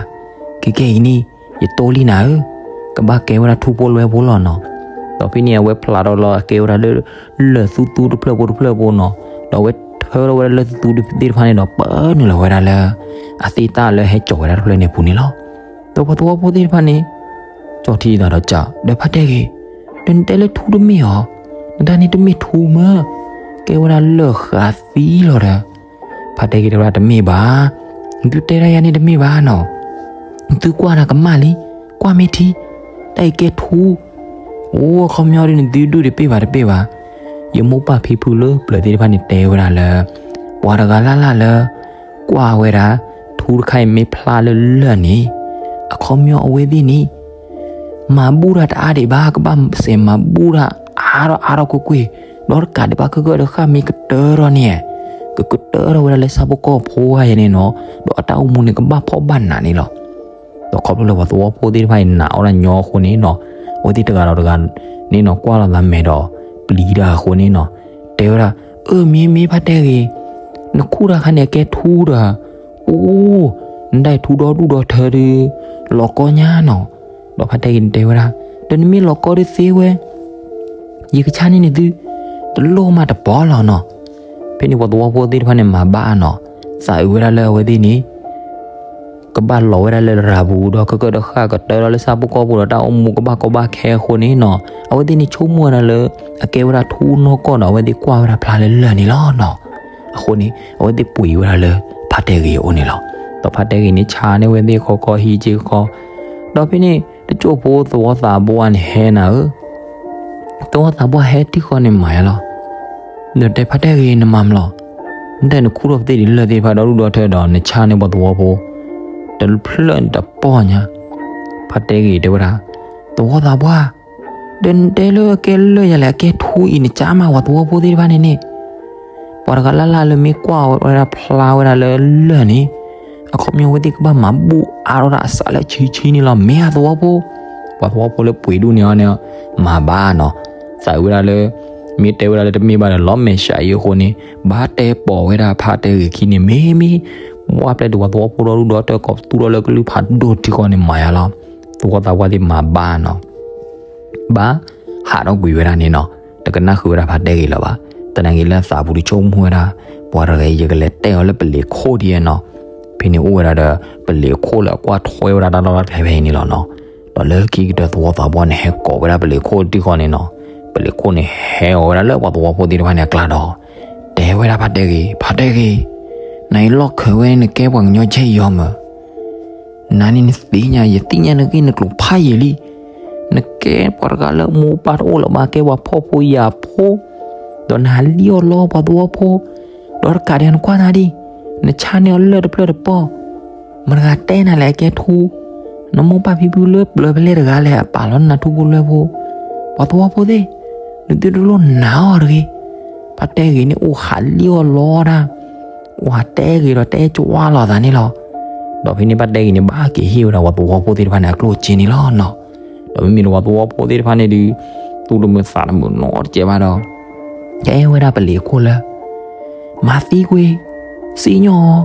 ခဲကဲအံၤန့ၣ် ယတိၢ်လံနၤဧၢ, ကဘၣ်ကဲဝဲဒၣ်ထူဖိလွဲဖိလီၤနီၤ. ဒီးဖဲန့ၣ်အဝဲဖျါထီၣ်လီၤအကဲဝဲဒၣ်လၢ လၢၢ်သူသူတဖျၢၣ်ဖိတဖျၢၣ်ဖိနီၤ, ဒီးအဝဲထၢထီၣ်ဝဲဒၣ်လၢၢ်သူသူသ့ၣ်တဖၣ်န့ၣ်ဒီး ပၢနုာ်လီၤဝဲဒၣ်လၢ အသ့ၣ်တၢ်လၢဟဲကၠီၤဝဲဒၣ်တဖျၢၣ်န့ၣ်အပူၤန့ၣ်လီၤ. ဒီးပှၤသဝီဖိသ့ၣ်တဖၣ်န့ၣ် ကၠီထံသးဒီးစံး ဒီးဖါတဲဂ့ၤ, ဒီးနတဲလၢထူတမ့ၢ်အီၤ, နတၢ်န့ၣ်တမ့ၢ်ထူမၢ်, ကဲဝဲဒၣ်လၢၢ်ဃးသံလီၤဒီး ဖါတဲဂ့ၤတဲဝဲဒၣ်တမ့ၢ်ဘၣ်, နသုတဲဒၣ်ယၤန့ၣ်တမ့ၢ်ဘၣ်နီၤ, နသုကွၢ်နၤကမၣ်လံ, ကွၢ်မ့ၢ်ထံ, တၢ်အံၤကဲထူ, အိၣ်အခီပညီဒ်နသုဒုၣ်တပ့ၢ်ဘၣ်တပ့ၢ်ဘၣ်. ယမိၢ်ပၢ်ဖံဖုလၢပျၢၤသ့ၣ်တဖၣ်န့ၣ်တဲဝဲဒၣ်လၢ ပှၤတဂၤလၢ်လၢ်လၢ ကွၢ်ဝဲဒၣ် ထူတခါအံၤမ့ၢ်ဖျါလၢလၢၢ်န့ၣ် အခီပညီအဝဲသ့ၣ်န့ၣ် မၤဘူၣ်တၢ်တအါဒံးဘၣ် ကဘၣ်စဲးမၤဘူၣ်တၢ်အါထီၣ်အါထီၣ်ကွ့ၢ်ကွ့ၢ်, ဒီးတကးဒံးဘၣ်ခဲကၢၣ်တဃၣ်မ့ၢ်ကတၢၢ်ထီၣ်န့ၣ် ကကတၢၢ်ထီၣ်ဝဲဒၣ်လၢဆၣ်ဖိကီၢ်ဖိဧါယဲန့ၣ်နီၤ, ဒီးအတၢ်အိၣ်မူန့ၣ်ကဘၣ်ဖှီၣ်ဘၣ်နးန့ၣ်လီၤ. ဒီးခီဖျိလၢပှၤသဝီဖိသ့ၣ်တဖၣ်အံၤနာ်အီၣ်တၢ်ညီအဃိန့ၣ်နီၤ, အဝဲသ့ၣ်တဂၤဒီးတဂၤန့ၣ်နီၤ ကွၢ်လိာ်သးမဲာ်ဒီး ပျံၤတၢ်အဃိန့ၣ်နီၤ, တဲဝဲဒၣ်, အၢ မ့ၢ်မ့ၢ်ဖါတဲဂ့ၤ, နခူၣ်တၢ်ခါန့ၣ် အကဲထူဒီး, အိၣ်, နဒၣ်ထူဒီဒူၣ်ဒီထၢဒုး, လီၤကီညါနီၤ. ဒီးဖါတဲဂ့ၤန့ၣ်တဲဝဲဒၣ်, ဒီးနမ့ၢ်လီၤကီဒုးသ့ဝဲ ယကဆါန့ၢ်နသု တလိၣ်မးတပီၢ်လီၤနီၤ. ဖဲန့ၣ်ပှၤသဝီဖိသ့ၣ်တဖၣ်န့ၣ်မၤဘၣ်နီၤ, သးအုးဝဲဒၣ်လၢအဝဲသ့ၣ်န့ၣ် ကဘၣ်လီၤဝဲဒၣ်လၢရၤပူၤ ဒီးခဲကၢၣ်တဃၣ်ကတၢၢ်ထီၣ်လၢဆၣ်ဖိကီၢ်ဖိဒီးတၢ်အိၣ်မူကဘၣ်ကီဘၣ်ခဲအဃိန့ၣ်နီၤ, အဝဲသ့ၣ်န့ၣ်ဆိကမိၣ်ဝဲဒၣ်လၢ အကဲဝဲဒၣ်ထူနီၢ်ကီၢ်ဒီး အဝဲသ့ၣ်ကွၢ်ဝဲဒၣ်ဖျါလၢလၢၢ်န့ၣ်လီၤနီၤ. အဃိန့ၣ် အဝဲသ့ၣ်ပှ့ၤဝဲဒၣ်လၢဖါတဲဂ့ၤအအိၣ်န့ၣ်လီၤ. ဒီးဖါတဲဂ့ၤန့ၣ်ဆါန့ၢ်ဝဲသ့ၣ်ခီခီဟံးက့ၤခီ, ဒီးဖဲန့ၣ် တစိၢ်ဖိသဝီသးပှၢ်န့ၣ်ဟဲနၤဧၢ သဝီသးပှၢ်ဟဲတံၢ်ဃီန့ၣ်မၤယါလီၤ. ဒီးတဲဖါတဲဂ့ၤနမၤမလီၤ, နတဲနခူၣ်ထီၣ်ပသ့ၣ်ဒ်လၢၢ်သ့ၣ်တဖၣ်ဒီဒူၣ်ဒီထၢဒီးနဆါန့ၢ်ပှၤသဝီဖိ တဖျၢၣ်န့ၣ်တပီၢ်ညါ. ဖါတဲဂ့ၤတဲဝဲဒၣ်, သဝီသးပှၢ်, ဒီးနတဲလၢအကဲလၢၢ်ယၤလဲၣ် အကဲထူအံၤ နကၢ်မးပှၤသဝီဖိသ့ၣ်တဖၣ်န့ၣ်န့ၣ် ပှၤတဂၤလၢ်လၢ်လၢမ့ၢ်ကွၢ်ဝဲဒၣ်ဖျါဝဲဒၣ်လၢလၢၢ်န့ၣ် အခီပညီအဝဲသ့ၣ်ကဘၣ်မၤဘူၣ်အါထီၣ်ဒၣ်အသးလၢဆံဆံန့ၣ်လီၤ မ့ၢ်ဧါသဝီဖိ. ပှၤသဝီဖိလၢပှ့ၤဒူၣ်န့ၢ်အီၤန့ၣ် မၤဘၣ်နီၤ, သးအုးဝဲဒၣ်လၢ မ့ၢ်တဲဝဲဒၣ်လၢတမ့ၢ်ဘၣ်ဒီးလီၤမဲာ်ဆှးအံၤအဃိန့ၣ် ဘၣ်တဲပိာ်ဝဲဒၣ်ဖါတဲဂ့ၤခံန့ၣ် မ့မ့ၢ် ဝၢ်ပျဲၢ်ဒုးပှၤသဝီဖိဒီဒူၣ်ဒီထၢကိးပသူထီၣ်လၢကလုၢ်ဖးဒိၣ်ထံဃီန့ၣ်မၤယါလီၤ. သဝီသးပှၢ်သ့ၣ်မၤဘၣ်နီၤ ဘၣ်ဟးထီၣ်ကွံာ်ဝဲဒၣ်န့ၣ်နီၤ, တကနၣ်ဃုာ်ဝဲဒၣ်ဖါတဲဂ့ၤလၢၤဘၣ်. သနာ်က့လၢအသးပူၤတဆိကမိၣ်ဝဲဒၣ် ပှၤတဂၤအံၤယကလဲၤတဲအီၤလၢပလံၤခိၣ်ဒ်နီၤ. ဖဲန့ၣ်အိၣ်ဝဲဒၣ်ဒီး ပလံၤခိၣ်လၢအကွၢ်ထွဲဝဲဒၣ်တၢ်လီၢ်တၢ်ကျဲဖဲအံၤန့ၣ်လီၤနီၤ. ဒီးလၢခံကတၢၢ်သဝီသးပှၢ်န့ၣ် ဟဲကိးဝဲဒၣ်ပလံၤခိၣ်တံၢ်ဃီန့ၣ်နီၤ, ပလံၤခိၣ်န့ၣ်ဟဲအီၤဝဲဒၣ်လၢပှၤသဝီဖိသ့ၣ်တဖၣ်န့ၣ်အကျါဒီး တဲဝဲဒၣ်ဖါတဲဂ့ၤ, ဖါတဲဂ့ၤ, နအံၤလီၢ်ခၢးဝဲန့ၣ် နကဲပှၤကညီကဲအံၤအီၤမၢ် နၤန့ၣ်နသ့ၣ်ညါ ယသ့ၣ်ညါနဂ့ၢ်နကျိၤဖးယံာ်လံ. နကဲပှၤတဂၤလၢမိၢ်ပၢ်တအိၣ်လၢၤဘၣ် ကဲပှၤဖှီၣ်ဖိယာ်ဖိ, ဒီးနဟးလံၣ်အီၣ်လီပှၤသဝီဖိ, ဒီးတကးဒံးနကွၢ်နၤဒံး, နဆါန့ၢ်အီၤလၢၢ်တဖျၢၣ်တပီၢ်, မတၤတဂၤတဲနၤလဲၣ်အကဲထူ, နမိၢ်ပၢ်ဖံဖုလၢပျၢၤဖဲလဲၣ်တဂၤလဲၣ် အပာ်လီၤနၤထူဖိလွဲဖိ, ပှၤသဝီဖိသ့ၣ်, နသုတလိၣ်နာ်အီၤတဂ့ၤ. ဖါတဲဂ့ၤန့ၣ်အိၣ်ဟးလံၣ်အီၣ်လီတၢ် အိၣ်ဟးတဲဂ့ၤဒီးတဲကဝါလိာ်သးန့ၣ်လီၤ. ဒီးဖဲန့ၣ်ဖါတဲဂ့ၤန့ၣ် ဘၣ်က့ၤဟ့ၣ်ဝဲဒၣ်ပှၤသဝီဖိသ့ၣ်တဖၣ်န့ၣ် အကျိၣ်အစ့န့ၣ်လီၤနီၤ. ဒီးမ့မ့ၢ်ဒီးပှၤသဝီဖိသ့ၣ်တဖၣ်န့ၣ်ဒုး သူၣ်တမုာ်သးတမုာ်နီတစဲးဘၣ်ဒီး တဲဝဲဒၣ်ပလံၤခိၣ်လၢ မၤသံကွံာ်, စံၣ်ညီၣ်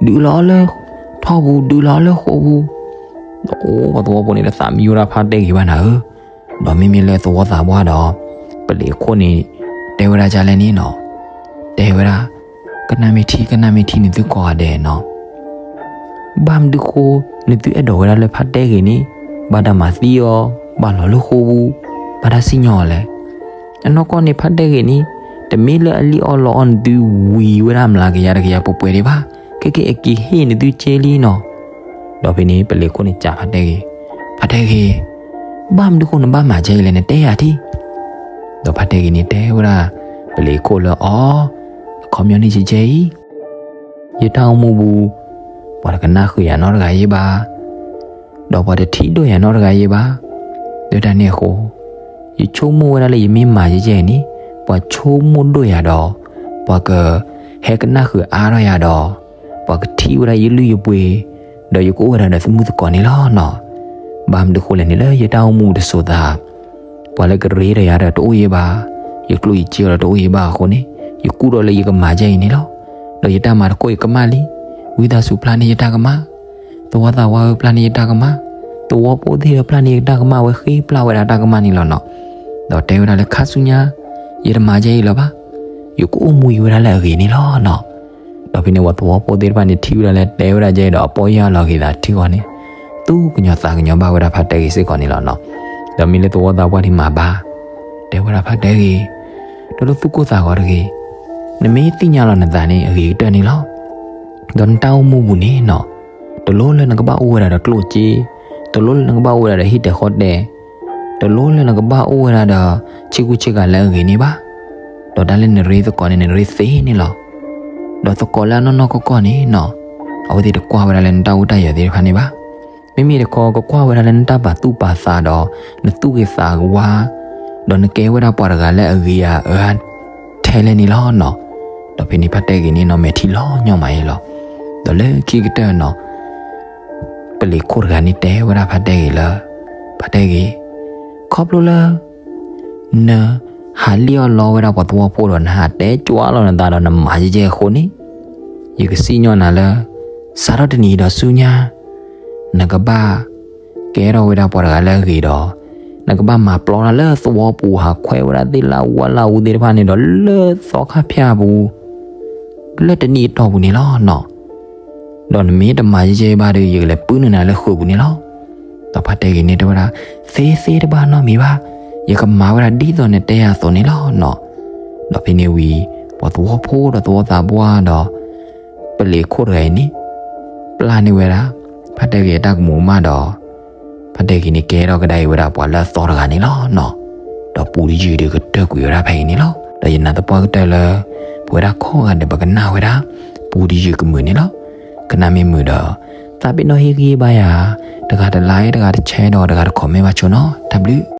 အီၤ, ဒုးလီၤအီၤလၢထီပူၤ, ဒုးလီၤအီၤလၢဃိာ်ပူၤ. ဒီးအိၣ်ပှၤသဝီဖိန့ၣ် တသးမံဝဲဒၣ်ဖါတဲဂ့ၤဘၣ်နၤဧၢ. ဒီးမ့မ့ၢ်လၢသဝီသးပှၢ်ဒီး ပလံၤခိၣ်န့ၣ် တဲဝဲဒၣ်ဒ်လဲၣ်န့ၣ်နီၤ, တဲဝဲဒၣ်, ကနၣ်မ့ၢ်ထံ ကနၣ်မ့ၢ်ထံ နသုကိးဂၤဒဲးနီၤ. ဘၣ်မနုၤဃိ နသုအဲၣ်ဒိးဝဲဒၣ်လၢဖါတဲဂ့ၤန့ၣ် ဘၣ်တၢ်မၤသံအီၤ, ဘၣ်လီၤလၢဃိာ်ပူၤ, ဘၣ်တၢ်စံၣ်ညီၣ်အီၤလဲၣ်. အနီၢ်ကီၢ်န့ၣ်ဖါတဲဂ့ၤန့ၣ် တမ့ၢ်လၢအလံၣ်အီၣ်လီအီၣ်နသုဝံၤဝဲဒၣ်မျးကယၤတကယၤပှဲၤပှဲၤဒံးဘၣ်. ခဲက့အက့ၤဟ့ၣ်နသုစ့လံနီၤ. ဒီးဖဲန့ၣ် ပလံၤခိၣ်န့ၣ်စံးဖါတဲဂ့ၤ, ဖါတဲဂ့ၤ, ဘၣ်မနုၤဃိနဘၣ်မၤကဲအံၤလဲၣ် နတဲယၤထံၣ်. ဒီးဖါတဲဂ့ၤန့ၣ်တဲဝဲဒၣ် ပလံၤခိၣ်လၢအီၤ, အခီပညီန့ၣ်ကဲအံၤ, ယတၢ်အိၣ်မူပူၤ ပှၤတကနၣ်ဃုာ်ယၤနီတဂၤယ့ၢ်ဘၣ်, ဒီးပှၤတထံၣ်ဒိၣ်ယၤနီတဂၤယ့ၢ်ဘၣ်. ဒ်တၢ်န့ၣ်အဃိ ယဆိကမိၣ်ဝဲဒၣ်လၢယမ့ၢ်မၤယဲယဲန့ၣ် ပှၤဆိကမိၣ်ဒိၣ်ယၤဒီး ပှၤကဟဲကနၣ်ဃုာ်အါထီၣ်ယၤဒီး ပှၤကထံၣ်ဝဲဒၣ်ယလုၢ်ယပှ့ၤ, ဒီးယကအိၣ်ဝဲဒၣ်ဒီးသမုၢ်သကိးန့ၣ်လီၤနီၤ. ဘၣ်မနုၤဃိလဲၣ်န့ၣ် လၢယတၢ်အိၣ်မူတစိၤသး ပှၤလၢကရ့ဒီးယၤဒီးတအိၣ်ယ့ၢ်ဘၣ်, ယကျိၣ်ယစ့ဒီးတအိၣ်ယ့ၢ်ဘၣ်အဃိန့ၣ် ယကူၣ်ဒီးလၢယကမၤယဲအံၤန့ၣ်လီၤ. ဒီးယတၢ်မၤတခီယကမၣ်လံ, ဝံသးစူၤပျၢ်န့ၢ်ယတၢ်ကမၣ်, သဝီသးပှၢ်ဧၢပျၢ်န့ၢ်ယတၢ်ကမၣ်, သဝီဖိသ့ၣ်ဧၢပျၢ်န့ၢ်ယတၢ်ကမၣ်, ဝဲဃ့ပျၢ်ဝဲဒၣ်တၢ်ကမၣ်န့ၣ်လီၤနီၤ. ဒီးတဲဝဲဒၣ်လၢခါဆူညါ ယတမၤယဲအံၤလၢၤဘၣ်, ယကအိၣ်မူယံၤဝဲဒၣ်လၢအဂ့ၤန့ၣ်လီၤနီၤ. ဒီးဖဲန့ၣ် ပှၤသဝီဖိသ့ၣ်တဖၣ်န့ၣ်ထံၣ်ဝဲဒၣ်လၢတဲဝဲဒၣ်ယဲအံၤဒီး အပီၢ်ယၢ်လီၤက့ၤသးထံဂီၤန့ၣ် သူၣ်ကညီၤသးကညီၤဘၣ်ဝဲဒၣ်ဖါတဲဂ့ၤစ့ၢ်ကီးန့ၣ်လီၤနီၤ. ဒီးမ့ၢ်လၢသဝီသးပှၢ်န့ၣ်မၤဘၣ်, တဲဝဲဒၣ်ဖါတဲဂ့ၤ, တလိၣ်သူၣ်ကိၢ်သးဂီၤတဂ့ၤ, နမ့ၢ်သ့ၣ်ညါလီၤနသးန့ၣ် အဂ့ၤကတၢၢ်န့ၣ်လီၤ. ဒီးနတၢ်အိၣ်မူပူၤန့ၣ်နီၤ, တလိၣ်လၢနကဘၣ်အိၣ်ဝဲဒၣ်ဒီးကျိၣ်စ့, တလိၣ်လၢနကဘၣ်အိၣ်ဝဲဒၣ်ဒီးဟံၣ်တဲာ်ဃီတဲာ်, တလိၣ်လၢနကဘၣ်အိၣ်ဝဲဒၣ်ဒီး ဆ့ကူဆ့ကၤလၢအဂ့ၤန့ၣ်ဘၣ်. ဒီးတၢ်လၢနရ့သကိးန့ၣ် နရ့သ့န့ၣ်လီၤ. ဒီးသကိးလၢအနီၢ်နီၢ်ကီၢ်ကီၢ်န့ၣ်နီၤ, အဝဲသ့ၣ်တကွၢ်ဝဲဒၣ်လၢနတၢ်အိၣ်တၢ်ယၢၤသ့ၣ်တဖၣ်န့ၣ်ဘၣ်. မ့မ့ၢ်တခီ ကကွၢ်ဝဲဒၣ်လၢနတၢ်ပာ်သူၣ်ပာ်သးဒီး နသူၣ်ဂ့ၤသးဝါ, ဒီးနကဲဝဲဒၣ်ပှၤတဂၤလၢအဂ့ၤအဂၤထဲလဲၣ်န့ၣ်လီၤနီၤ. ဒီးဖဲန့ၣ်ဖါတဲဂ့ၤန့ၣ်နီၤ မဲာ်ထံလီၤညီမးအံၤလီၤ. ဒီးလၢခံကတၢၢ်နီၤ ပလံၤခိၣ်တဂၤန့ၣ်တဲဝဲဒၣ်ဖါတဲဂ့ၤလၢ ဖါတဲဂ့ၤ, ခီဖျိလၢ နဟးလံၣ်အီၣ်လီဝဲဒၣ်ပှၤသဝီဖိဒီး နဟးတဲကွၢ်လီၤနသးဒီးနမၤယဲယဲအဃိန့ၣ်, ယကစံၣ်ညီၣ်နၤလၢ စးထီၣ်တနံၤဒီးဆူညါ နကဘၣ်ကဲထီၣ်ဝဲဒၣ်ပှၤတဂၤလၢအဂ့ၤဒီး နကဘၣ်မၤပျီတၢ်လၢသဝီပူၤ ဟးခွဲးဝဲဒၣ်သ့ၣ်လၢအဝါလၢအူသ့ၣ်တဖၣ်န့ၣ်ဒီး လၢသီခါဖၠၣ်ပူၤ လၢတနံၣ်အတီၢ်ပူၤန့ၣ်လီၤနီၤ. ဒီးနမ့ၢ်တမၤယဲယဲဘၣ်ဒီး ယကလဲၤပုၢ်နုာ်နၤလၢဃုာ်ပူၤန့ၣ်လီၤ. ဒီးဖါတဲဂ့ၤန့ၣ်တဲဝဲဒၣ်, သ့သ့တဘၣ်နီတမံၤဘၣ်, ယကမၤဝဲဒၣ်ဒ်သိးနတဲယၤအသိးန့ၣ်လီၤနီၤ. ဒီးဖဲန့ၣ်ဝံၤ ပှၤသဝီဖိဒီးသဝီသးပှၢ်ဒီး ပလံၤခိၣ်တဂၤအံၤန့ၣ် ပျၢ်န့ၢ်ဝဲဒၣ် ဖါတဲဂ့ၤအတၢ်ကမူးကမၣ်ဒီး ဖါတဲဂ့ၤန့ၣ်ကဲထီၣ်ကဒါအံၤဝဲဒၣ်ပှၤလၢအသီတဂၤန့ၣ်လီၤနီၤ. ဒီးပူတယုၢ်ဒီးကတၢၢ်ကွံာ်ဝဲဒၣ်ဖဲအံၤန့ၣ်လီၤ. ဒီးယနာ်သပှၢ်ကတၢၢ်လၢ ပဝဲဒၣ်ကိးဂၤဒဲး ပကနၣ်ဝဲဒၣ် ပူတယုၢ်ကမုာ်န့ၣ်လီၤ. ကနၣ်မ့ၢ်မုာ်ဒီး သးပ့ၤနီၣ်ဟ့ၣ်ဂံၢ်ဘါယၤ တဂၤတlike တဂၤတshareဒီးတဂၤတcommentဘၣ်ဆိနီၤ. တၢ်ဘျုး